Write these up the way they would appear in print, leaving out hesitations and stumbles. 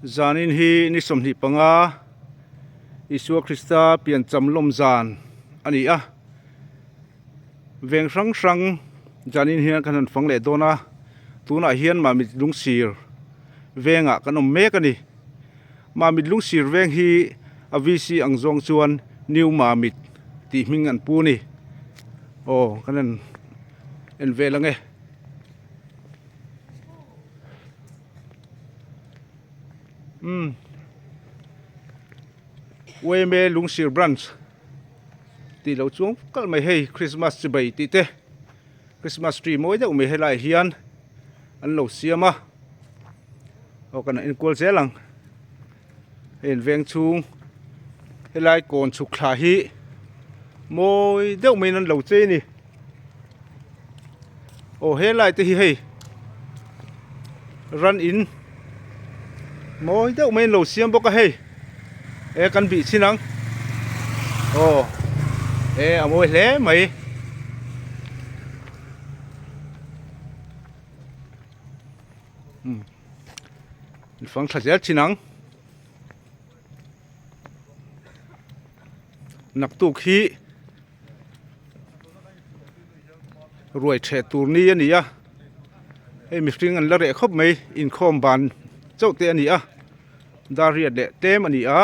Zanin hi ni 25 Isua Krista piancham lawm zan a ni a, veng hrang hrang zanin hian kan han fang leh dawn a, tunah hian Mamit Lungsir vengah kan awm mek a ni. Mamit Lungsir veng hi a VC ang zawng chuan New Mamit tih hming an pu a ni. Aw kan han en vel ang e. Umm Uaime Lungsir Branch tih loh chuang kalh mai hei Christmas chibai tih te Christmas tree mawi deuh mai helaiah hian an lo siam a aw kan han enkual zel ang hei an veng chhung helai kawn chhuk thla hi mawi deuh maiin an lo chei a ni aw helai te hi hei ran in mawi deuh maiin lo siam bawk a hei e kan bih chhin ang aw e a mawi hle mai. In fang tha zel thin ang. Naktuk hi ruai theh tur ni a ni a hei mihring an la reh khawp mai inkhawm ban chauh te a ni a dar riat leh tlem a ni a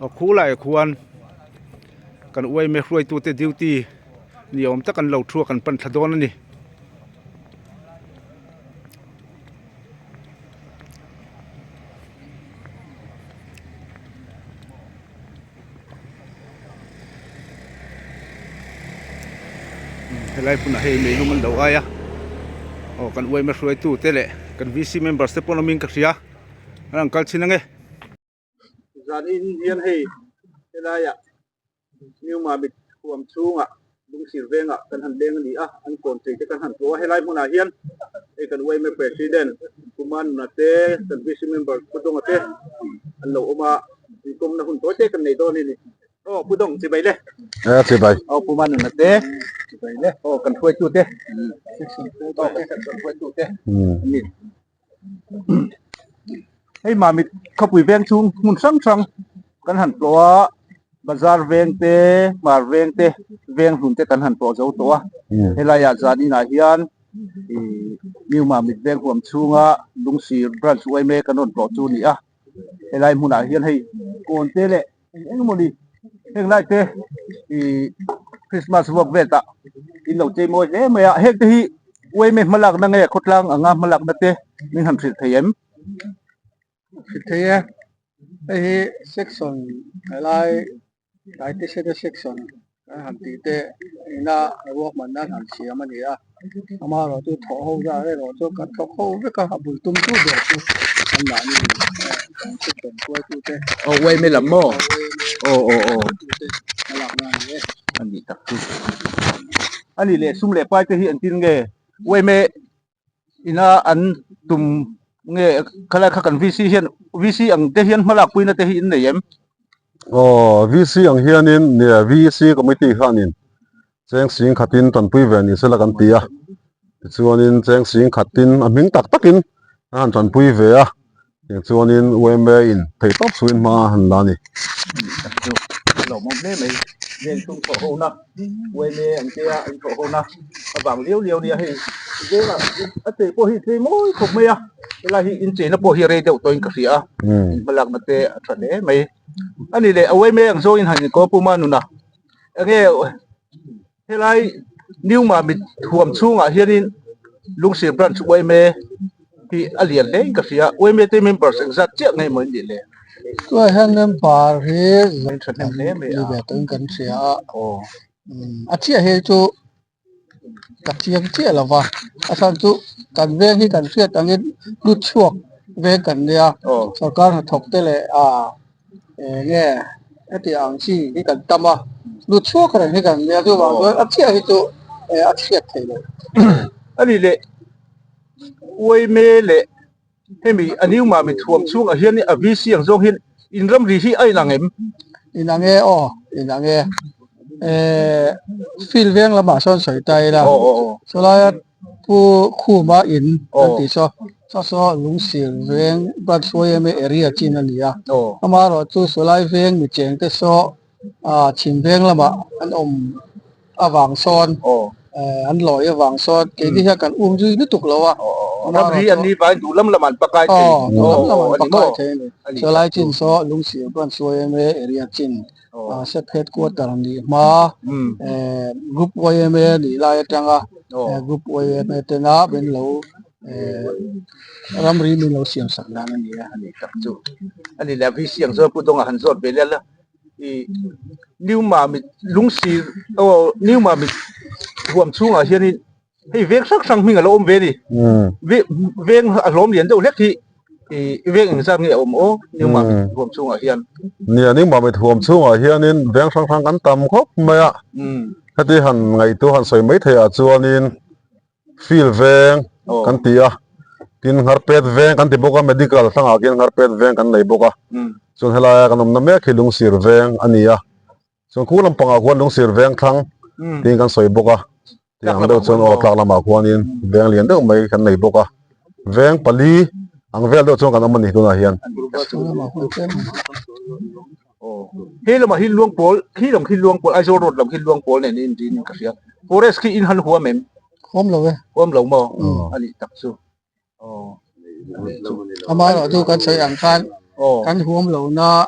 aw khulaiah khuan kan uaime hruaitute duty ni awm tak an lo thu a kan pan thla dawn a ni. Helai hmunah hei meilum an lo ai a aw kan uaima hruaitu te leh kan VC members te pawh an awmin ka hria an rawn kal thin ange. Zanin hian hei helaiah New Mamit huam chhungah Lungsir vengah kan han leng a ni a, an kawn chei te kan han tlawh a, helai hmunah hian hei kan yma President Pu Manuna te, kan VC member Pu Dawnga te an lo awm a, inkawmna hun tawi te kan nei dawn a ni. Aw Pu Dawng chibai le. E chibai. Aw Pu Manuna te chibai le. Aw kan hruaitu te. Aw kan section hruaitu te an ni. Hei Mamit khawpui veng chhung hmun hrang hrang kan han tlawh a, bazar veng te, hmar veng te, veng hlun te kan han tlawh zo tawh a. Helaiah zan inah hian ih New Mamit veng huam chhunga Lungsir branch yma kan rawn tlawh chu a ni a. Helai hmunah hian hei kawn te leh Eng eng emaw ni heng lai te ih Christmas vuak vel tah in lo chei mawi hle mai a heng te hi uaime hmalakna nge khawtlang anga hmalakna te min han hrilh thei em? Hrilh thei e, hei hi section helai tlai te seta section Kan han tih te ina ruahmanna an han siam a ni a, amaherawhchu thawh ho zar erawh chu kan thawk ho vek a, a bul tum tu ber chu an mahni kan section hruaitu te Aw uaime lam maw? Aw aw aw tute hmalakna a ni e. A nih tak chu. A nih leh sum leh pai te hi engtin nge uaime ina an tum nge khalai kha kan VC hian VC ang te hian hmalak puina te hi in nei em? Aw VC ang hianin nia VC committee khanin cheng sing khatin tanpui ve ni sela kan ti a tichuanin cheng sing khatin a hming tak takin a han tanpui ve a. Tichuanin UMA in theih tawp chhuin hma a han la a ni. Chu a lawmawm hle mai. Veng chhung thawh hona UMA an tia an thawh hona a vang liau liau nia hei vengah a chei pawh hi chei mawi khawp mai a helai hi incheina pawh hi rei deuh tawhin ka hria a in hmalakna te a tha hle mai. A ni leh a UMA ang zawngin han inkaw Pu Manuna enge Helai New Mamit thuam chhungah hianin Lungsir Branch yma hi a lian hle in ka hria. Yma te members engzat chiah nge maw in nih le? Tunah hian member hi Zan thahnem hle mai a. Ni ve tawhin kan hria a. A chiah hi chu ka chiang chiah lo va. A chhan chu kan veng hi kan hriat angin lut chhuak veng kan nia. Sorkar hnathawk te leh a Eng nge heti ang chi hi kan tam a, lut chhuak reng hi kan nia chuvang chuan a chiah hi chu a chhiat thei lo. A ni leh uaime leh hemi a new mami thuam chhungah hian a VC ang zawng hian in ramri hi a inang em? Inang e aw, inang e. Field veng lamah sawn sawi ta ila, chulaia Pu Khuma in kan tih saw. Saw saw Lungsir veng Branch YMA area chin a ni a. Amaherawhchu sawlai veng mi chengte saw chhim veng lamah an awm avang sawn an lawi avang sawn keini hian kan um zui lutuk lo a. Ramri an ni vangin duh lam lamah an pakai thei. Duh lam lamah an pakai thei a ni. Sawlai chin saw Lungsir Branch YMA area chin Sep headquarter nih hma Group YMA nih lai atanga Group YMA tena min lo ramri min lo siam sak dan a ni a. A ni tak chu. A ni leh VC ang chuan Pu Dawnga han zawt ve lel a. I New Mamit Lungsir aw New Mamit huam chhungah hianin Hei veng hrang hrang hming a lo awm ve a ni. Veng a hlawm lian deuh hlek hi i veng engzat nge a awm aw New Mamit huam chhungah hian. Nia New Mamit huam chhungah hianin veng hrang hrang kan tam khawp mai a. Heti han ngaihtuah han sawi mai theih ah chuanin Field veng kan ti a, tin Ngharpet veng kan ti bawk a, Medical hrangah khian Ngharpet veng kan nei bawk a. Chuan helaia kan awmna mek hi Lungsir veng a ni a. Chuan khu lampangah khuan lungsir veng thlang tiin kan sawi bawk a, tih ang deuh chuan aw tlak lamah khuanin veng lian deuh mai kan nei bawk a, veng pali ang vel deuh chuan kan awm a ni tunah hian. He lamah hi luang pawl khi lam khi luang pawl Aizawl road lam khi luang pawl nen in tiin ka hria forest khi in han huam em? Huam lo e. Huam lo maw? A nih tak chu. Amaherawhchu kan sawi ang khan kan huam lohna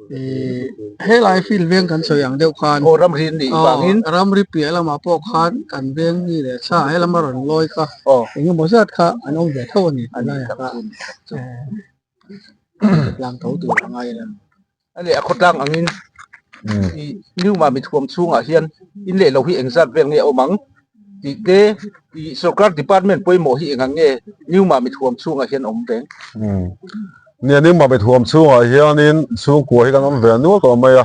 ih helai field veng kan sawi ang deuh khan ramri piah lamah pawh khan kan veng mi leh sa helama rawn lawi kha engemaw zat kha an awm ve tho a ni tunlaiah khan tlang tho tur a ngai a ni. A leh a khawtlang angin i new mah mithuam chhungah hian in leh lo hi engzat vel nge a awm ang tih te i sorkar department pawimawh hi engang nge new mah mithuam chhungah hian awm reng. Nia new mah mithuam chhungah hianin chhungkua hi kan awm ve nual tawh mai a,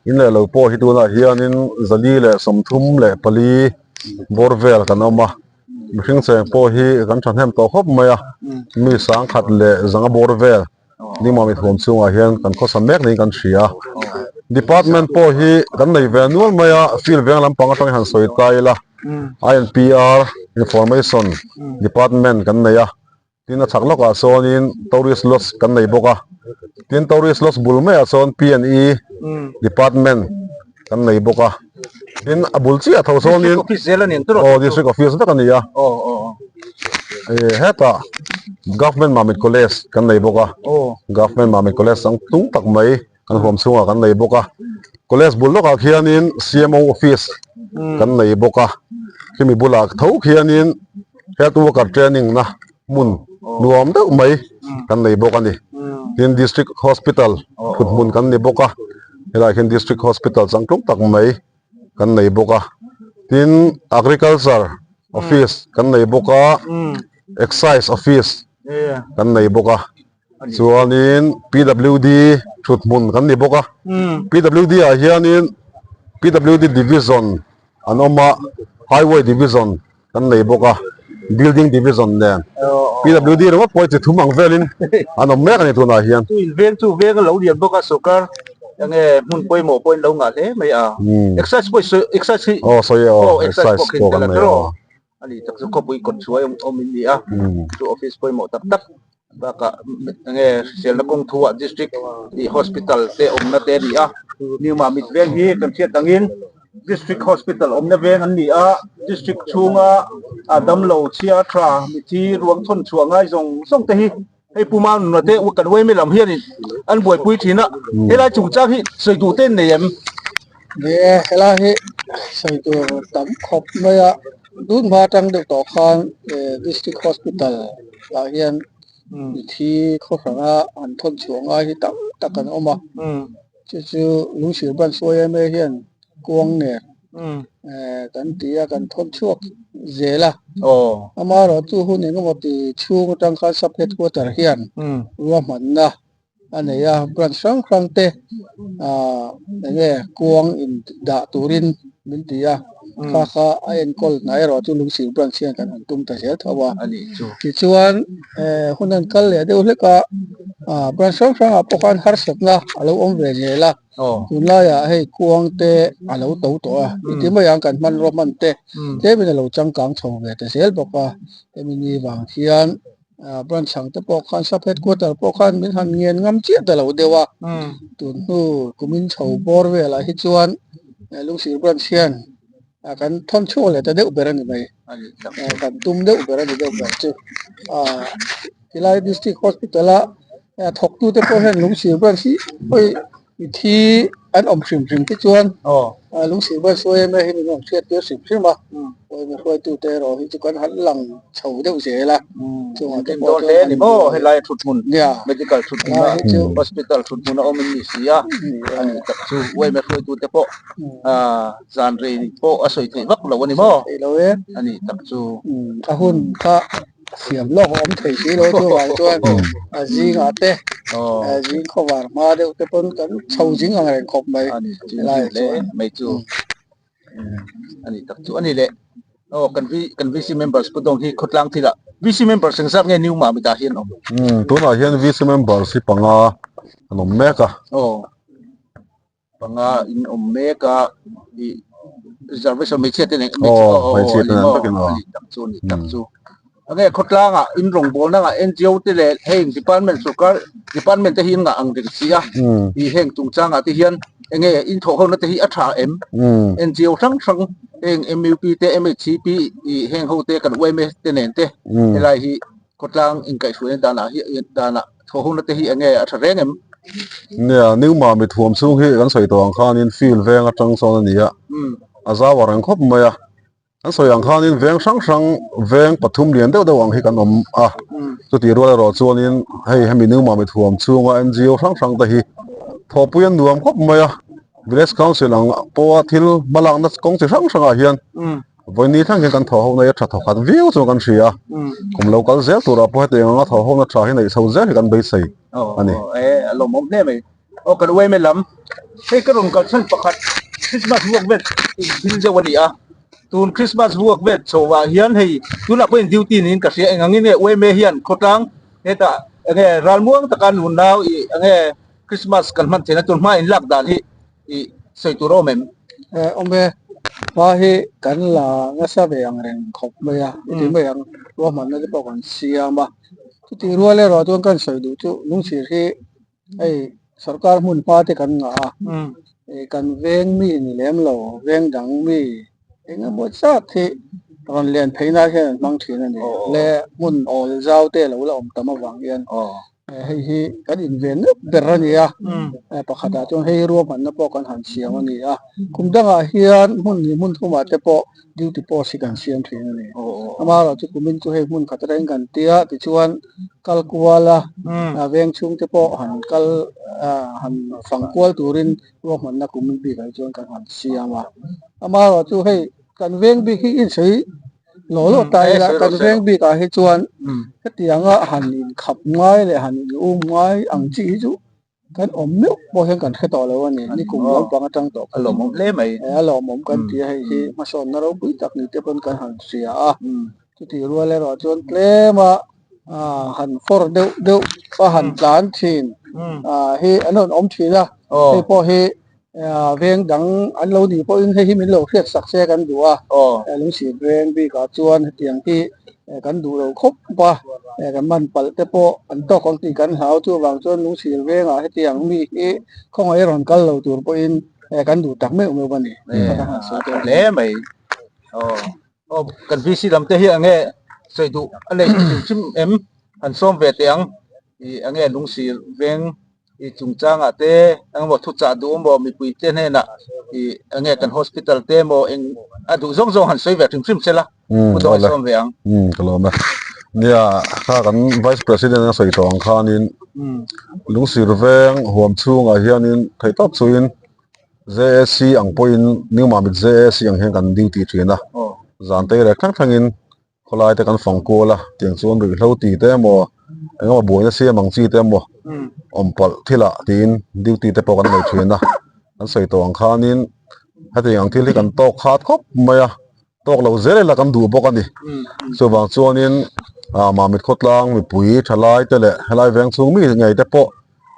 in leh lo pawh hi tunah hianin zali leh 34 bawr vel kan awm a, mihring cheng pawh hi kan thahnem tawh khawp mai a, mi 105 bawr vel. Nimami thuam chhungah hian kan khawsa mek niin kan hria a, department pawh hi kan nei ve nual mai a, field veng lampang atangin han sawi ta ila INPR information department kan nei a, tin a chhak lawkah sawnin tourist lodge kan nei bawk a, tin tourist lodge bul maiah sawn PNE department kan nei bawk a, tin a bul chiah tho sawnin aw district office vek a ni a hetah government mamit college kan nei bawk a government mamit college ang tung tak mai kan huam chhungah kan nei bawk a college bul lawkah khianin C_M_O office kan nei bawk a khimi bulah tho khianin health worker training na hmun nuam deuh mai kan nei bawk a ni tin district hospital thut hmun kan ni bawk a helaiah hian district hospital changtlung tak mai kan nei bawk a tin agriculture office kan nei bawk a excise office kan nei bawk a chuanin P_W_D thut hmun kan ni bawk a P_W_D ah hianin P_W_D division an awm a highway division kan nei bawk a building division nen PWD ringawt pawh hi chi thum ang velin an awm mek a ni tunah hian. Chu in veng chu veng a lo lian bawk a sawrkar enge hmun pawimawh pawhin lo ngah hle mai a excise pawh i excise hi aw sawi e aw excise pawh kan nei aw a ni tak chu khawpui kawt chhuai awm in ni a chu office pawimawh tak tak bakah enge hriselna kawng thu ah district tih hospital te awmna te a ni a New Mamit veng hi kan hriat angin district hospital awmna veng an ni a district chhunga a damlo chhia tha mithi ruang thawn chhuah ngai zawng zawng te hi hei Pu Manuna te kan uaime lam hianin an buaipui thin a helai chungchang hi sawi duh te an nei em? Ni e helai hi sawi tur tam khawp mai a. Tun hma atang deuh tawh khan district hospital ah hian mithi khaw hranga an thawn chhuah ngai hi tam tak an awm a chu chu lungsir branch yma hian kuang nen kan ti a kan thawn chhuak zel a amaherawhchu hun engemaw ti chhung atang khan sub headquarter hian ruahmanna a nei a branch hrang hrang te ahh enge kuang in dah turin min ti a kha kha a enkawl hna erawh chu lungsir branch hian kan han tum ta zel tho a tichuan eh hun an kal leh deuh hlek a ah branch hrang hrang ah pawh khan harsatna a lo awm ve zel a tunlaiah hei kuang te a lo to tawh a engtin mai ang kan hmanraw hman te tlemin a lo changkang chho ve ta zel bawk a hemi ni vang hian. Branch ang te pawh khan sub headquarter pawh khan min han ngen ngam chiah ta lo deuh a, tun hnu kumin chho bawr velah hi chuan Lungsir branch hian kan thawn chhuak leh ta deuh ber a ni mai, kan tum deuh ber a ni deuh ber chu. Helai district hospital a thawktute pawh hian Lungsir branch hi hawi Mithi an awm hrim hrim te chuan lungsir ban sawi em hi min rawn hriat tir hrim hrim a, pawimawh hruaitute erawh hi chu kan han lang chho deuh zel a, chungah te pawh chuan an ni maw helai thut hmun medical thut hmun a hospital thut hmun a awm in ni si a, a ni tak chu uaime hruaitute pawh zan rei pawh a sawi theih vak lo a ni maw a ni tak chu. A hun kha Siam lawk a awm thei si lo chuvang chuan a zingah te zing khawvar hma deuh te pawn kan chho zing ang reng khawp mai helai ah chuan. Mai chu ani tak chu ani le aw kan V kan VC members pu dawng hi khawtlang thil ah VC members engzat nge new mah mitah hian awm. Tunah hian VC members hi panga an awm mek a. Aw. Panga in awm mek a ih reservation hmeichhia te nen aw hmeichhia te nen takin aw ani tak chu ani tak chu enge khawtlangah in rawngbawlna ngah NGO te leh heng department sorkar department te hi in ngah ang reng si a ih heng chungchangah te hian enge in thawh hona te hi a tha em NGO hrang hrang heng MUP te MHCP ih heng ho te kan yma te nen te helai hi khawtlang inkaihhruaina danah hi danah thawh hona te hi enge a tha reng em? Nia, Ningmah mi thuam chhung hi kan sawi tawh ang khanin field veng atang sawn a ni a, a zau a reng khawp mai a. Kan sawi ang khanin veng hrang hrang veng pathum lian deuh deuh ang hi kan awm a, chutih rual erawh chuanin hei hemi Ningmah mi thuam chhunga NGO hrang hrang te hi thawhpui an nuam khawp mai a, Village Council ang pawha thil hmalakna kawng chi hrang hrangah hian Vawini thleng hian kan thawh hona hi a tha thawkhat viau chuan kan hria a, kum lo kal zel turah pawh hetiang anga thawh hona tha hi neih chho zel hi kan beisei a ni. Aw e a lawmawm hle mai. Aw kan uaime lam hei ka rawn kalchhan pakhat Christmas vuak vel thil deuh a ni a, tun Christmas vuak vel chhoah hian hei tunah pawhin duty niin ka hria engangin nge uaime hian khawtlang hetah enge ralmuang taka nunau ih enge Christmas kan hman theihna tur hma inlak dan hi I sawi tur a awm em? Eh awm e, hma hi kan la nasa ve ang reng khawp mai a, i ti mai ang, ruahmanna te pawh kan siam a. Chutih rual erawh chuan kan sawi duh chu lungsir hi hei sorkar hmun hma te kan ngah a, kan veng mi ni lem lo, veng dang mi eng emaw zat hi rawn len phei nan hian an hmang thin a ni. Le hmun awl zau te lo la awm tam avang hian. Hei hi kan inven deuh ber a ni a, pakhatah chuan hei ruahmanna pawh kan han siam a ni a, kum dangah hian hmun hnih hmun thumah te pawh duty post hi kan siam thin a ni. Amaherawh chu kumin chu hei hmun khat reng kan tia tichuan kal kual a, veng chhung te pawh han kal han fang kual turin ruahmanna kumin bikah hi chuan kan han siam a. Amaherawh chu hei kan veng bik hi insawi Law law ta ila kan veng bik ah hi chuan hetianga han inkhap ngai leh han in um ngai ang chi hi chu kan awm meuh pawh hian kan hre tawh lo a ni nikum lampang atang tawh a lawmawm hle mai a lawmawm kan ti a hei hi hmasawnna ropui tak ni te pawn kan han hria a chutih rual erawh chuan tlem a han fawr deuh deuh a han tlan thin hi an rawn awm thin a hei pawh hi Veng dang an lo nih pawhin hei hi min lo hriat sak se kan duh a, lungsir veng bikah chuan hetiang hi kan duh lo khawp a, kan man palh te pawh an tawk ang tih kan hlau chuvang chuan lungsir vengah hetiang mi hi khawngaih rawn kal lo tur pawhin kan duh tak meuh meuh a ni. Hle mai. Aw kan VC lam te hi enge sawi duh a nei hrim hrim em han sawm ve teh ang ih enge lungsir veng ih chungchangah te engemaw thuchah duh emaw mipui te hnenah ih enge kan hospital te emaw eng a duh zawng zawng han sawi ve hrim hrim sela pu dawh a sawm ve ang. Umm ka lawm e. Nia kha kan vice president a sawi tawh ang khanin lungsir veng huam chhungah hianin theihtawp chuin JAC ang pawhin Newmamit JAC ang hian kan duty thin a, zan tei rek thleng thlengin khawlai te kan fang kual a, tiang chuan ruihhlo ti te emaw engemaw buaina siam ang chi te emaw awm palh thilah tiin duty te pawh kan nei thin a, kan sawi tawh ang khanin hetiang ang thil hi kan tawk khat khawp mai a, tawk lo zel ila kan duh bawk a ni. Chuvang chuanin Mamit khawtlang mipui thalai te leh helai veng chhung mi ngei te pawh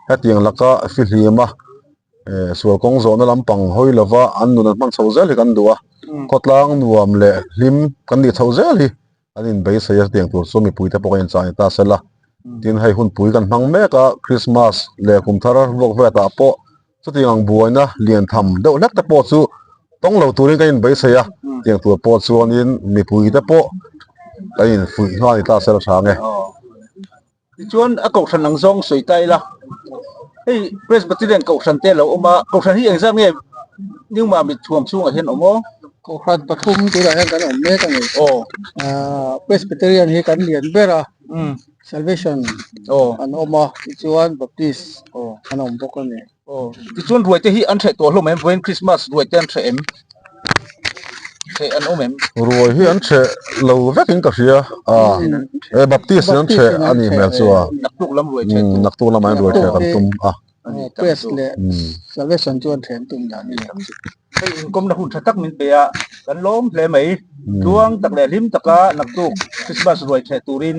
hetiang laka fihlim a. Sual kawng zawhna lampang hawi lova an nun an hman chho zel hi kan duh a, khawtlang nuam leh hlim kan nih chho zel hi. an inbeisei a chutiang tur chu mipui te pawh kan inchah ni ta sela tin hei hunpui kan hmang mek a Christmas leh kum thar vuak vet ah pawh chutiang ang buaina lian tham deuh hlek te pawh chu tawng lo turin kan inbeisei a tiang tur pawh chuanin mipui te pawh kan infuih nghal ni ta sela tha ang e. Tichuan a kohhran ang zawng sawi ta ila, hei Presbyterian kohhran te a lo awm a, kohhran hi engzat nge New Mamit thuam chhungah hian awm aw? Kohhran pathum tunah hian kan awm mek a ni. Aw. Ahh Presbyterian hi kan lian ber a, Salvation an awm a, tichuan Baptist an awm bawk a ni. Aw, tichuan ruai te hi an hreh tawh hlawm em? Vawiin Christmas ruai te an hreh em? Hreh an awm em? Ruai hi an hreh lo vekin ka hria a, e Baptist in an hreh a nih hmel chu a. Naktuk lam ruai hreh tum. Naktuk lamah hian ruai hreh kan tum a. Press leh Salvation chu an hreh an tum dan a ni. Hei inkawmna hun tha tak min pe a, kan lawm hle mai. Tluang tak leh hlim taka naktuk Christmas ruai hreh turin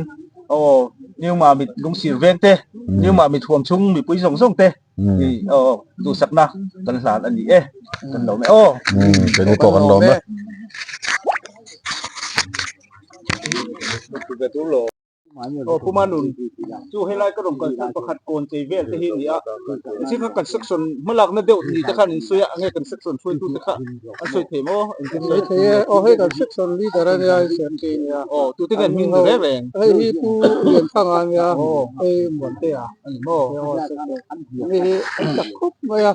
aw New Mamit lungsir veng te, New Mamit huam chhung mipui zawng zawng te i aw duhsakna kan hlan a ni e, kan lawm e aw. Keini pawh kan lawm e. Aw Pu Manun, chu helai ka rawn kalsan pakhat kawn chei vel te hi a ni a, engtin kha construction hmalakna deuh ni te khan in sawi a, enge construction hruaitu te kha an sawi thei maw? Engtin sawi thei e, aw hei construction leader a nia SMT a nia. Aw tute nge an hming ni reng reng? Hei hi Pu Lianthanga a nia, hei Muantea a ni maw? Ani hi an chak khawp mai a,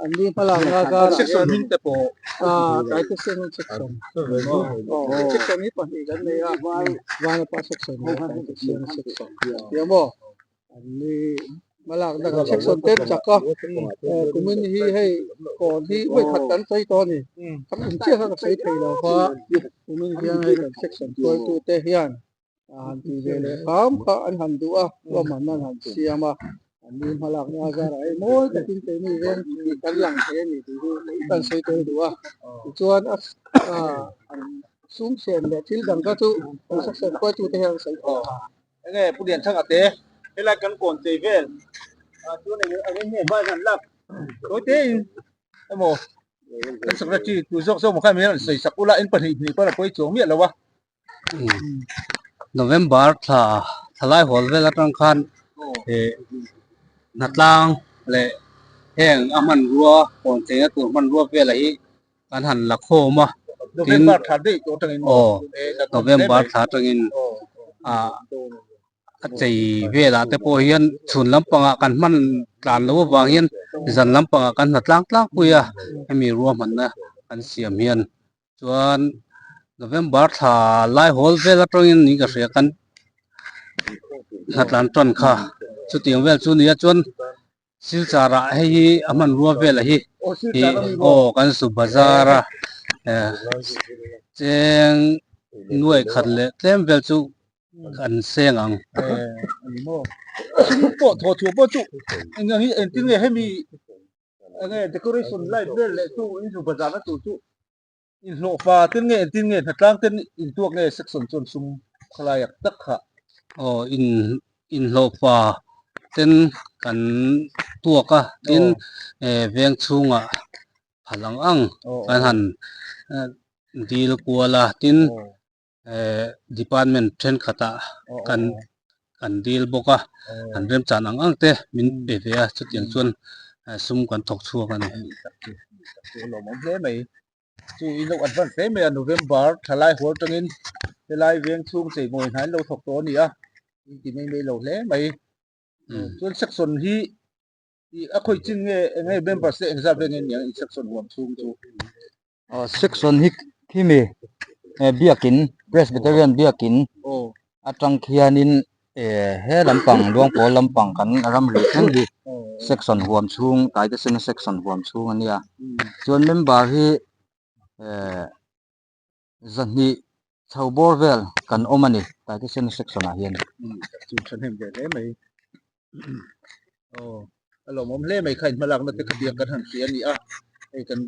an ni hmalakna a zarah hian. Section hming te pawh. Ah, Taitesena section. Section hi pahnih kan nei a, Vanapa section leh Taitesena section. Tia maw? An ni hmalakna kan section te an chak a, kumin hi hei kawn hi vawi khat kan sawi tawh a ni. Ka kum chiah kha ka sawi thei lo va, kumin hian hei kan section hruaitute hian a han ti ve leh hram kha an han duh a, ruahmanna an han siam a, an ni hmalakna a zarah hei mawi takin keini veng kan lang thei a ni tih hi kan sawi tel duh a, tichuan a sum siam leh thil dang kha chu construction hruaitute hian an sawi thei a. Enge Pu Lianthanga te helai kan kawn chei vel chuan eng eng nge vai han lak tawi tein emaw kan secretary tu zawk zawk maw khan min rawn sawi sak ula in pahnih hnih pawh a pawi chuang miah lo a. November thla thalai hawl vel atang khan eh hnatlang leh heng a hmanrua kawn chei na tur hmanrua velah hi kan han la khawm a tin aw November thla atangin ah a chei velah te pawh hian chhun lampangah kan hman tlan loh avang hian zan lampangah kan hnatlang tlangpui a hemi ruahmanna kan siam hian. Chuan November thla lai hawl vel atangin niin ka hria kan hnatlan tan kha chutiang vel chu nia chuan Silchar ah hei hi a hmanrua velah hi ih aw kan su bazar a eh cheng nuai khat leh tlem vel chu kan seng ang. Enge decoration light vel leh chu in zu bazar na tur chu inhlawhfa ten nge entin nge hnatlang ten intuak nge section chuan sum khalai ak tak kha. Aw in inhlawhfa ten kan tuak a tin eh veng chhungah phal ang ang kan han dil kual a tin eh department thenkhatah kan kan dil bawk a an remchan ang ang te min pe ve a chutiang chuan sum kan thawk chhuak a ni. Chu a lawmawm hle mai chu in lo advance hle mai a November thalai hual tangin helai veng chhung cheimawi hna in lo thawk tawh a ni a in ti mai mai lo hle mai chuan section hi a khawi chin nge eng nge members te engzat vel nge niang in section huam chhung chu. Section hi khimi biakin Presbyterian biakin atang khianin he lampang Luangpawl lampang kan ramri thleng hi section huam chhung Taitesena section huam chhung a nia chuan member hi zahnih chho bawr vel kan awm a ni Taitesena section ah hian. Chu thahnem ve hle mai. Aw a lawmawm hle mai kha in hmalakna te khatiang kan han hria a ni a hei kan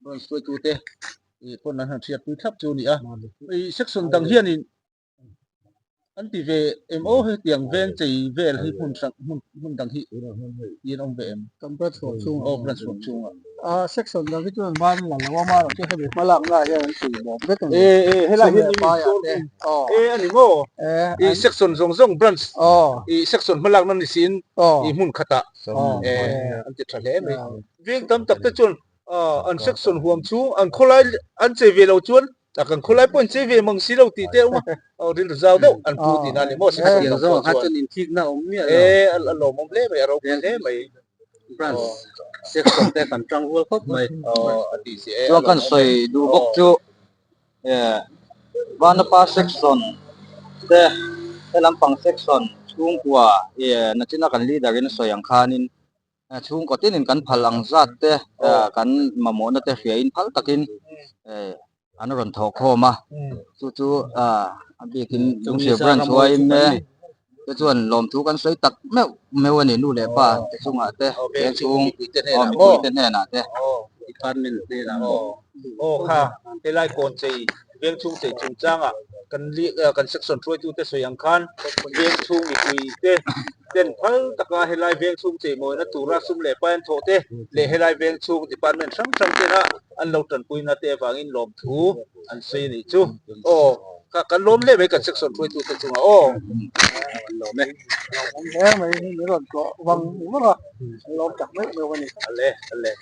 rawn hruaitu te ih pawn an han hriatpui thlap chu a ni a hei section dang hianin an ti ve em aw hetiang veng chei vel hi hmun hrang hmun hmun dang hi hi an awm ve em Kan branch huam chhungah aw branch huam chhungah. A section dang hi chuan ban la lo a amaherawh chu hemi hmalakna ah hian an tui bawm vek a ni. E e helai Sum hian leh in paiah sawr te aw. E a ni maw? E I section zawng zawng branch aw i section hmalakna ni siin aw i hmun khatah aw e an ti tha hle mai. Veng tam tak te chuan an section huam chhung an khawlai an chei ve lo chuan a kan khawlai pawh an chei ve mang si lo tih te a awm a, rilru zau deuh an pu tihna a ni maw section Hetiang dang pawh zawngah kha chuan. chuan inthikna a awm miah lo. E a lawmawm hle mai a ropui hle mai. Branch section te kan tang rual khawp mai. Aw a tih si e a Chuan kan lawmawm e. sawi duh bawk chu Vanapa section te he lampang section chhungkua ih nachina kan leader in a sawi ang khanin chhungkaw tinin kan phal ang zat te kan mamawhna te hriain phal takin an rawn thawh khawm a chu chu a bikin Lungchhir branch huain te chuan lawmthu kan sawi tak meuh meuh a ni nu leh pa te chungah te veng chhung aw mipui te hnenah te. Department hnenah aw kha helai kawn chei veng chhung chei chungchangah kan kan section hruaitute sawi ang khan veng chhung mipui te ten phal taka helai veng chhung chei mawina tura sum leh pai an thawh te leh helai veng chhung department hrang hrang tena an lo tanpuina te avangin lawmthu an sawi a nih chu aw kha kan lawm hle mai kan section hruaitute chungah aw an lawm e Lawm hle mai min rawn tlawh vang vang a, an lawm tak meuh meuh a ni. Ale ale.